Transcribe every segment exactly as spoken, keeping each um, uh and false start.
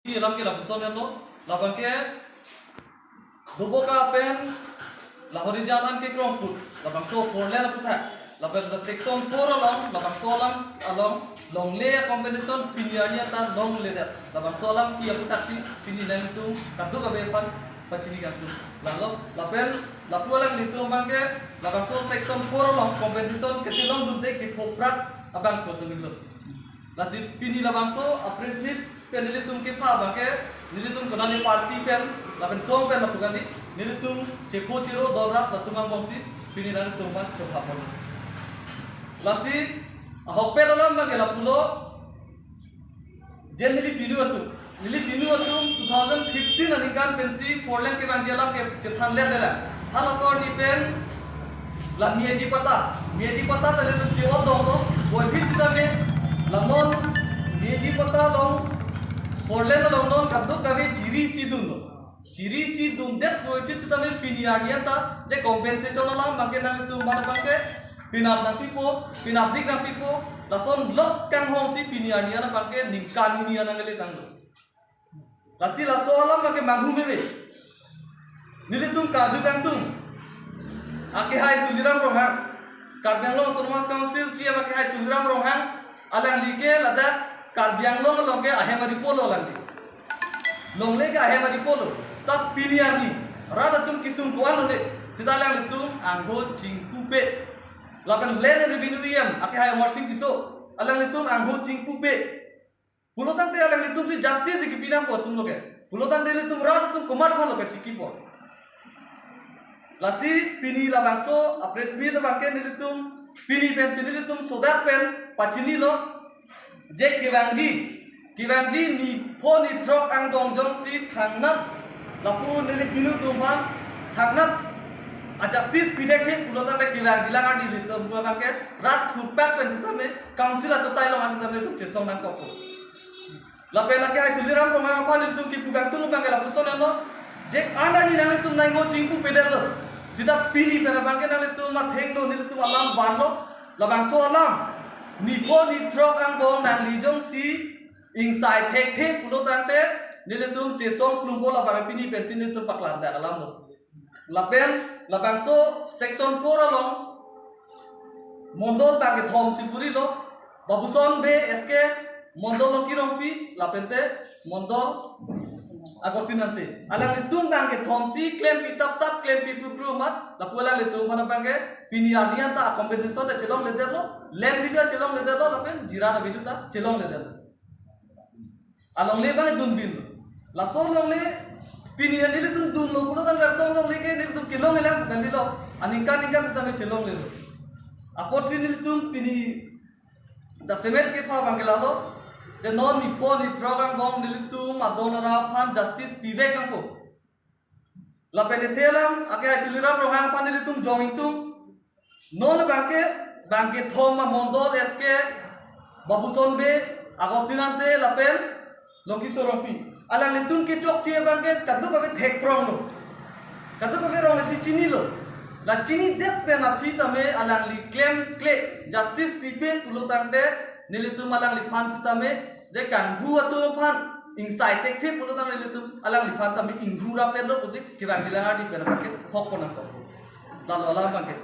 Alam ke lapuson henlo, labang ke Doboka pen Lahorijan an ke Krongput, labangso four lane aputhak, labang section four along, labangso alam along longle compensation pini arni anta longledet, labangso alam ke aputhak si pini nangtum kadokave aphan pachini kangtung. Lalo, lapen lapu alanglitum abang ke labangso section four along compensation kachelongdunde kephoprat abang photo nilo. Lasi pini labangso a-press meet pen nelitum kepha abang ke nelitum konane party pen lapen song pen lapu kali, nelitum chepho chero donrap latum angbong si pini nangtum abang chopha pon. Lasi ahokpet alam abang ke lapulo, je neli pinu atum, neli pinu atum two thousand fifteen aningkan pensi four lane kevangji alam ke chethanlet lela. Halaso arni pen la Miyaji patta, Miyaji patta ta nelitum che-ot donglo, puvoiphit sitame la non Miyaji patta along, four lane along non kadokave chiri si dunlo. Chiri si dundet puvoiphit sitame pini arni anta je compensation alam abang ke nangtum mana abang ke penap nangpipo, penapdik nangpipo, lason lok kanghong si pini arni anta abang ke ningkan hini anang kali tanglo. Lasi laso alam abang ke manghu meme. Nelitum karju kangtung, akehai Tuliram Ronghang, Karbi Anglong Autonomous Council C E M akehai Tuliram Ronghang, alangli ke ladak Karbi Anglong along ke ahem aripo lo alangli. Longle ke ahem aripo lo. Ta pini arni rat atum kesung ko-an lone, sita alanglitum angho chingpupe. Lapen Land and Revenue E M akehai Amarsing Tisso, alanglitum angho chingpupe. Pulo tangte alanglitum si justice kepi nangpo atum lo ke. Pulo tangte nelitum rat atum komat aphan lo ke chikipo. Lasi pini labangso a-press meet abang ke nelitum pini pensi nelitum sodak pen pachinilo, je kevangji, kevangji nipho nithrok angbong jongsi thangnat lapu neli pinu atum aphan thangnat a-justice pidet ke pulo tangte kevangji lang arni nelitum abang ke rat thurpak pen sitame council achotai along an sitame nelitum chesong nangkokpo. Lapen akehai Tuliram Ronghang aphan nelitum kipu kangtung abang ke lapuson henlo, je an arni nanglitum nangho chingpupedetlo, sita pini pen abang ke nanglitum athengno nelitum alam vanlo, labangso alam nipho nithrok angbong nangli jongsi ingsai thekthe pulo tangte nelitum chesong klumpo, labang pini pensi nelitum paklang dak alam lo. Lapen labangso section four along mondol abang kethom si purilo, Babuson Bey S K, mondol Longki Rongpi, lapente mondol Augustine Hanse. Alanglitum abang kethom si klempi taptap, klempi pupru amat, lapu alanglitum aphan abang ke pini arni anta compensation ta chelongledetlo, land value ta chelongledetlo, lapen jira ta value ta chelongledetlo. Alongle abang dunpinlo. Laso alongle pini nelitum dunlo pulo tangte laso alongle ke nelitum kelonglelang pu kali lo. Aningkan ningkan sitame chelonglelo. Apotsi nelitum pini jasemet kepha abang ke lalo, je non nipho nithrok angbong nelitum adon arap aphan justice pivek nangpo. Lapen ethe alam akehai Tuliram Ronghang aphan nelitum jong ingtung. Non abang ke, abang kethom amondol S K, Babuson Bey, Augustine Hanse lapen Longki Rongpi. Alanglitum kechokche abang ke kadokave thekpronglo, kadokave rong isi chinilo. La chinidet pen aphi tame alangli klemkle justice pipe pulo tangte nelitum alangliphan sitame, je kanghu atum aphan ingsai thekthe pulo tangte nelitum alangliphan tame inghu rapetlo pusi kevangji lang arni pen abang ke hokpon nangkok. Lalo alam abang ke.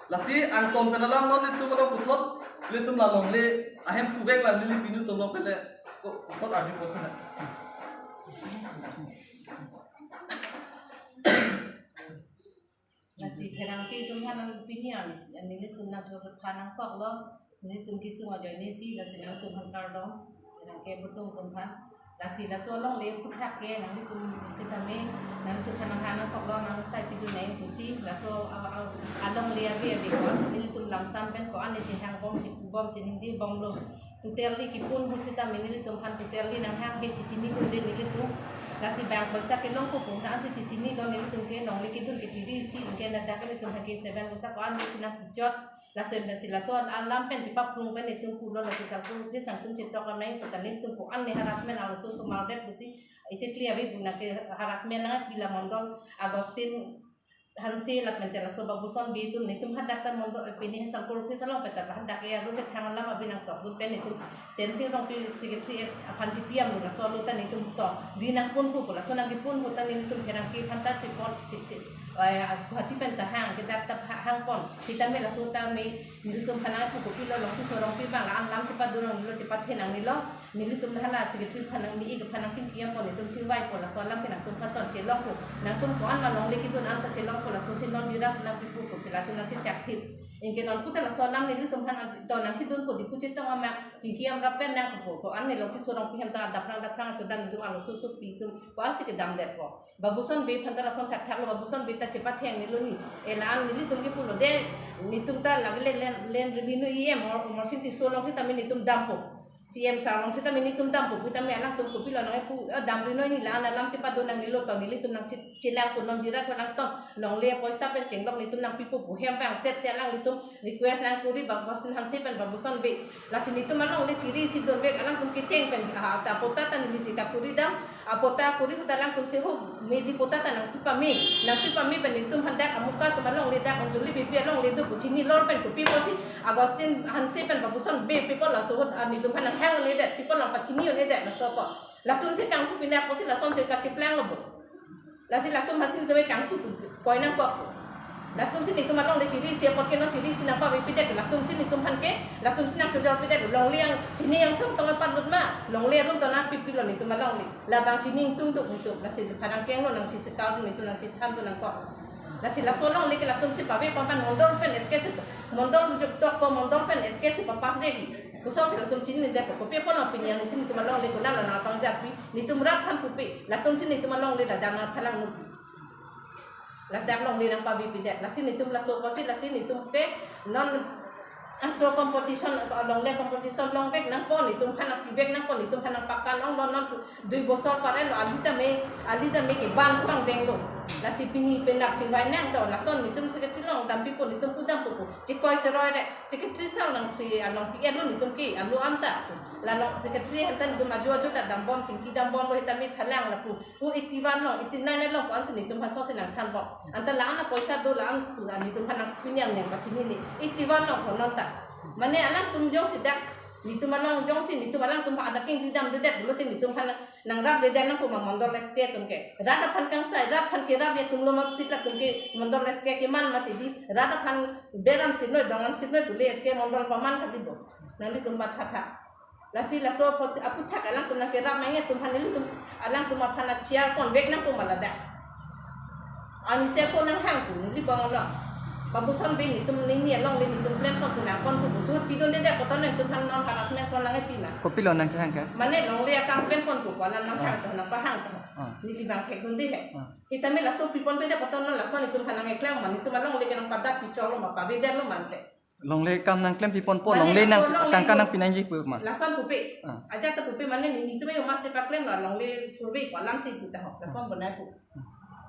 Lasi angton pen alam non nelitum along puthot, nelitum la longle ahem puvek la neli pinu atum along pen le ko puthot arju puthot na. Lasi pherangke atum aphan pini arni nelitum nangchophan nangkoklo, nelitum kesung ajoine si, lasi nangtum aphan kardom, pherangke atum atum aphan. Lasi laso alongle aphuthak ke nanglitum sitame, nanglitum aphan nanghan nangkoklo, nangsai pidun nang pusi, laso a, a, alongle ave ave ko-an si nelitum lamsam pen ko-an ne chehangbom, chepubom, cheningje bomlo. Totally kipun ahut sitame nelitum aphan totally nanghang he chechinidunde nelitum. Lasi bang poisa kelongpo pu ta ansi chechinilo, nelitum ke longle kedun kechiri isi, anke ladak nelitum aphan ke seven poisa ko-an si nangkejot. Laso pen si laso alam pen kepaprung pen nelitum pulo, lasi Salku Office nangtum chetok lamnai pu ta nelitum ko-an ne harassment arloso osomar det pusi, echekli ave pu nang ke harassment nang pila mondol Augustine Hanse lapen te laso Babuson Bey atum nelitum hadak ta mondo, eh, pini Sangkur office along pen ta hadak ya ru ke thang alam abinang tok dun pen nelitum Tensing Rongpi secretary es aphan chipiyam laso alo ta nelitum to ri nangpon pu laso nangkipon pu ta nelitum pherangke aphan ta chipon ti- ti- eh, Guwahati pen ta hang ke dak ta ha- hangpon sitame laso tame nelitum aphan nangpu kopilo Longkiso Rongpi abang la-an alam chepadun nangnelo chepathe nangnelo nelitum hala secretary aphan nangni ik aphan nangchingki ampon nelitum chingvaipo laso alam ke nangtum aphan ton chelongpo nangtum ko-an ma longle kedun an ta chelongpo laso si non dirak nangpipo ko si latum nangchechak thip. Anke non pu ta laso alam nelitum aphan to nangchedunpo di pu chetong ama chingki amrap pen nangpo ko-an ne Longkiso Rongpi hem ta daprang daprang achodan nelitum arloso sopi atum ko-an si kedamdetpo. Babuson Bey aphan ta lason thakthak lo Babuson Bey ta chepathe nangnelo ni. Eh, la-an nelitum ke pulo de nelitum ta lagi le land, land revenue E M or Amarsing Tisso along sitame nelitum dampo. C M sir along sitame nelitum dampo pu tame alangtum kopilo nangpu, eh, damri noi ni la-an alam chepadun nangnelo to nelitum nangche- chelangpo non dirak ko nangton longle poisa pen chenglok nelitum nangpipo pu hem abang set si alanglitum request nangkuri Babuson Hanse pen Babuson Bey. Lasi nelitum alongle chiri si dunvek alangtum kecheng pen, ah, ta patta ta neli si ta kuri dam. Apatta kuri pu ta alangtum si ho medi patta ta nangpipame, nangpipame pen nelitum aphan dak Amuka atum alongle dak Anjali Beypi alongle do pu chini lor pen kopi pusi Augustine Hanse pen Babuson Bey people laso ahut, ah, nelitum aphan nanghang un'edet, people nangpachini un'edet laso apot. Latum si kangpu pinak pusi lason si kachiplanglo bo. Lasi latum aphan si nelitum kangpu koi nangkok. Latum si nelitum alongle chiri si apot ke non chiri si nangpavepidet, latum si nelitum aphan ke, latum si nangchojorpidet, longle yang chini yang song tong apatlut ma, longle arum to nangpipilo nelitum alongle. Labang chini ingtung duk nelitum, lasi pherangke angno nangchisekau dun nelitum nangchithan dun nangkok. Lasi laso alongle ke latum si pave pampan mondol pen S K si, mondol juk tok ko mondol pen S K si papas de di. Koson si latum chinidetpo, kopi apot nang pini yang si nelitum alongle konat lo nangpangjarpi, nelitum rat aphan pupe, latum si nelitum alongle ladak nangphalang nupi. Ladak longle nangpavepidet. Lasi nelitum laso apotsi lasi nelitum ke non aso competition, longle competition longvek nangpo, nelitum aphan nangpivek nangpo, nelitum aphan nangpakan ong lo non dui bosor parelo, ali tame, ali tame ke ban thang denglo. Lasi pini penap chingvai nang do, lason nelitum secretary along dampipo, nelitum pu dampo pu. Chikoi seroi re, secretary sir nang si along P L lo nelitum ke, alo anta. Lalong secretary anta nelitum ajo ajo ta dambom, chingki dambomlo sitame thalang lapu. Pu eighty one along, eighty nine along ko-an si nelitum aphan sose nangthanbom. Anta la-an apoisa do la-an pu la nelitum aphan nangpini yang nangpachini ni. Eighty one along ko non ta. Mane alangtum jongsi dak, nelitum along jongsi, nelitum alangtum aphan dak king didam dedet, pulote nelitum aphan nangrapledet nangpo ma mondol S K atum ke. Rat aphan kangsai, rat aphan kerap ya atum lo ma sitla atum ke mondol S K keman mati di. Rat aphan beram sinoi, dongan sinoi pule S K mondol paman kali bo. Nanglitum aphan thatha. Lasi laso apot aputhak alangtum nangkerap nangji atum aphan nelitum alangtum aphan nangchar ponvek nangpo ma ladak. Anise ko nanghang pu neli bang along. Babuson Bey nelitum nini alongle nelitum klempon pu nangpon pu busur pidundedet apot nelitum aphan non harassment ason nangpi ma. Kopilo nangkehang ke? Mane longle akam klempon pu ko alam nanghang to nangpahang to. Ah. Neli bang thekdunde he. Ah. Sitame laso piponpedet apot non laso nelitum aphan nangkeklem ma nelitum alongle ke nangpadak picholo ma pavedetlo ma ante. Longle akam nangklem piponpo, mane longle laso nang longle tangka pu- nangpi nangji pu ma. Lason pupe. Ah. Ajat ta pupe mane nelitum yo mas se paklem lo longle survey ko alam si pu ta ho. Lason bonai pu.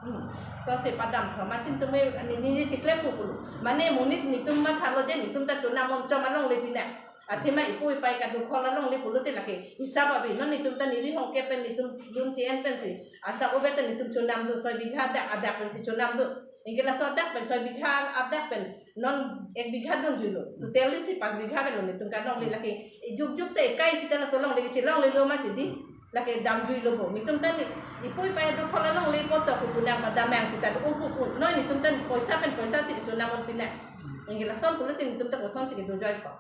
Hmm. So se padam tho masin tume nini chiklem pu pulo. Mane monit nelitum mathalo je nelitum ta chonam monchom alongle pina. Athema ipu ipai kadokho alongle pulote lake. Hisab abi non nelitum ta neli hongke pen nelitum dun chien pensi. Asa obe ta nelitum chonam dun soi bigha adak adak pensi chonam dun. Anke laso adak pen soi bigha adak pen non ek bigha dunjuilo. Totally si pas bigha avelo nelitum ke alongle lake. Juk juk te kai sita laso alongle chelonglelo mati di. Lake damjuilo bo. Nelitum ta ni ipu ipai adokho alongle poto kupulang padam yang kita do upu pu. Noi nelitum ta poisa pen poisa si nelitum nang pina. Anke lason pulote nelitum ta koson si kedojoi ko.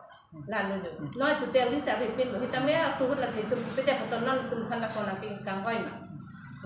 Lalu jo. Noi totally si avepinlo. Sitame asuhut lake nelitum pede poto non nelitum aphan lason nangkingkang hoi ma.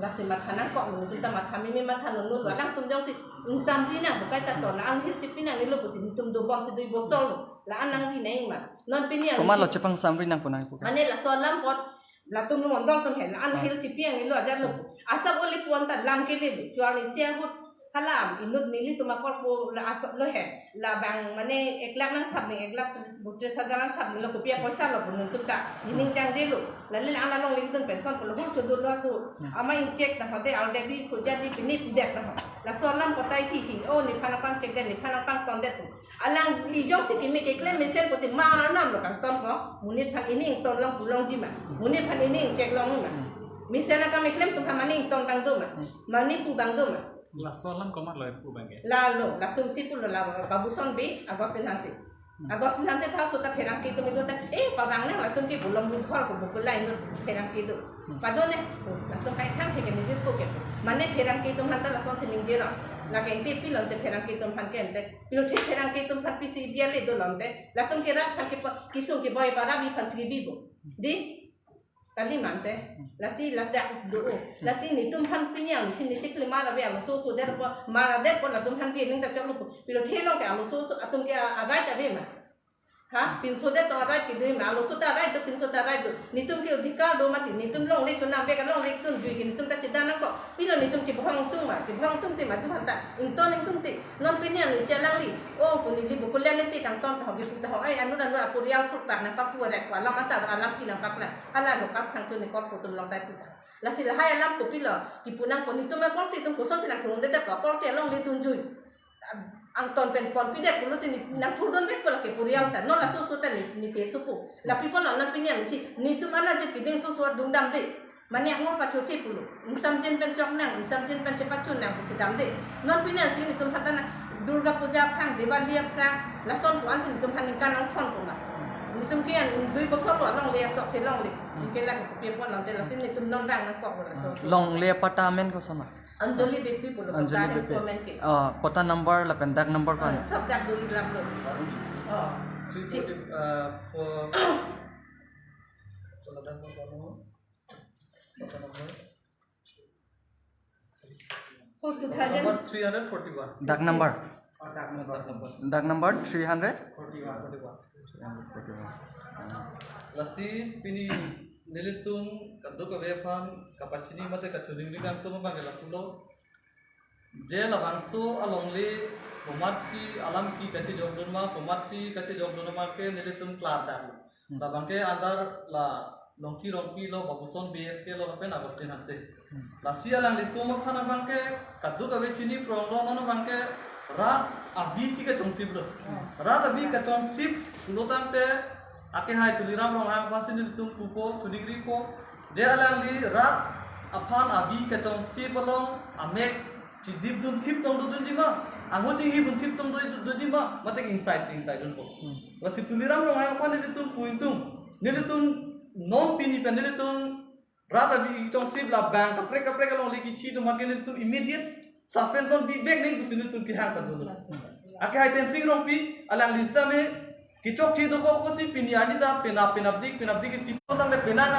Lasi matha nangkok nelitum ta matha mimi matha nunu lo. Alangtum jongsi ingsamri nang bukai ta to la-an hir si pinangnelo pusi nelitum dobom si dui bosor lo. La-an nangri nang ma. Non pini ang Komatlo si chepangsamri nangpo nangpo. Mane laso alam apot latum mondol atum he la-an Ah. hir si pinangnelo ajatlo. Asap oli puan ta lam kelelo. Chuang ni sia hut halam inut nelitum akor pu la asok lo he. Labang mane ek lakh nangthap ni ek lakh tris, tris hajar nangthap ni lo kopi apoisa lo pu nelitum ta. Nining jangjelo. Lale la-an alongle kedun pension pulo hong chodun lo aso. Hmm. Ama ingchek ta hode already puja di pini pidet ta ho. Laso alam kotai hi hi. Oh, nephan apang chekdet, nephan apang tondet pu. Alangli jongsi kimi keklem mesen pute ma arnam lo kangton ko. Monit aphan ini ington long pu longji ma. Monit aphan ini ingchek long ma. Mesen akam keklem atum aphan mane ington abang do ma. Mane pu abang do ma. Laso alam komat lo pu abang ke? Lalo, latum si pulo la Babuson Bey, Augustine Hanse. Augustine Hanse ta seta pherangke atum itum ta, eh, pavang nang latum ke bulom buthor ko bukula itum pherangke atum. Padone, latum kai thang theke nijit ko ke. Mane pherangke atum aphan ta lason si ningje lo. Lake ente pilo ente pherangke atum aphan ke ente. Pilo the pherangke atum aphan pisi biale dolo ente. Latum ke rat aphan ke pa, kesung keboi para bi aphan si kebi bo. Dei, kali mante. Lasi last dak do. Lasi netum aphan pini ang si nisik lima rabe alo so so der po, mara der po latum aphan pi ning ta chok lo po. Pilo the along ke alo so so atum ke a-, a-right ave ma. Ha, pinso det tong a-right kedo ma, alo so ta a-right do, pinso ta a-right do. Netum ke odhikar do mati, netum longle chonam bek longle tun jui ke netum ta chedam nangkok. Pilo netum chibhong tung ma, chibhong tung te ma tu hanta. Ington ingtung te. Non pini ang isi alangli. Oh, pu neli bukulian neli te kangton ta hogi pu ta ho. Ai, anur anur apurial thuk pak nangpak pu arek wa alam anta alam ki nangpak la. Hala Lucas Thangthun ni kor pu atum along tai pu ta. Lasi lahai alam kopilo. Kipu nangpo netum ma kor te tum koson si nangthurun det po, kor te alongle tun jui. Angton pen pon pidet pulote ni nangthurdun det po lake purial ta. Non laso so ta ni, ni te supo. La people non pini ang si netum ana je piding so so dungdam de. Mane ahur pachoche pulo. Ingsamjin pen chok nang, ingsamjin pen chepachun nang pusi dam de. Non pini ang si netum aphan ta na Durga Puja aphrang, Diwali aphrang, lason ko-an si netum aphan ningkan angthon ko ma. Netum ke an dui bosor lo alongle asok si longle. Ke la kopi pon longle lasi netum non rang nangkok laso. Longle apata amen koson ma? Anjali Beypi pulo, Anjali Beypi. Anjali Beypi. Comment ke. Ah, pata number lapen dak number ko-an? Ah, sab dak duri lam lo. Oh. Three forty, uh, for, pata number? Oh, two thousand. Number three hundred forty-one. Dak number? Oh, dak number. Dak number. Dak number three hundred? Forty-one. Forty-one. Lasi pini nelitum kadokave aphan kapachini mate kachiningri nangtum abang ke lapulo. Je labangso alongle komatsi alam ki kachejokdun ma, komatsi kachejokdun ma ke nelitum klardak. Hmm. Labang ke andar la Longki Rongpi lo, Babuson Bey S K lo, lapen Augustine Hanse. Hmm. Lasi alanglitum aphan abang ke kadokave chini prong lo, non abang ke rat abi si kachongsip lo. Hmm. Rat abi kachongsip pulo tangte akehai Tuliram Ronghang aphan si nelitum pupo, chuningripo. Je alangli rat aphan abi kachongsip along amek chidip dun thip tong dodunji ma, anghoi chinghi dun thip tong do, doji ma, mate inside si inside dunpo. Hmm. Lasi Tuliram Ronghang aphan nelitum pu ingtung, nelitum non pini pen nelitum rat abi chongsip labang kaprek kaprek alongle kithi atum aphan ke nelitum immediate suspension bibek nangji pusi nelitum kehang pado. Akehai Tensing Rongpi alangli sitame kechokche dokok pusi pini arni ta penap penapdik penapdik isi tangte penang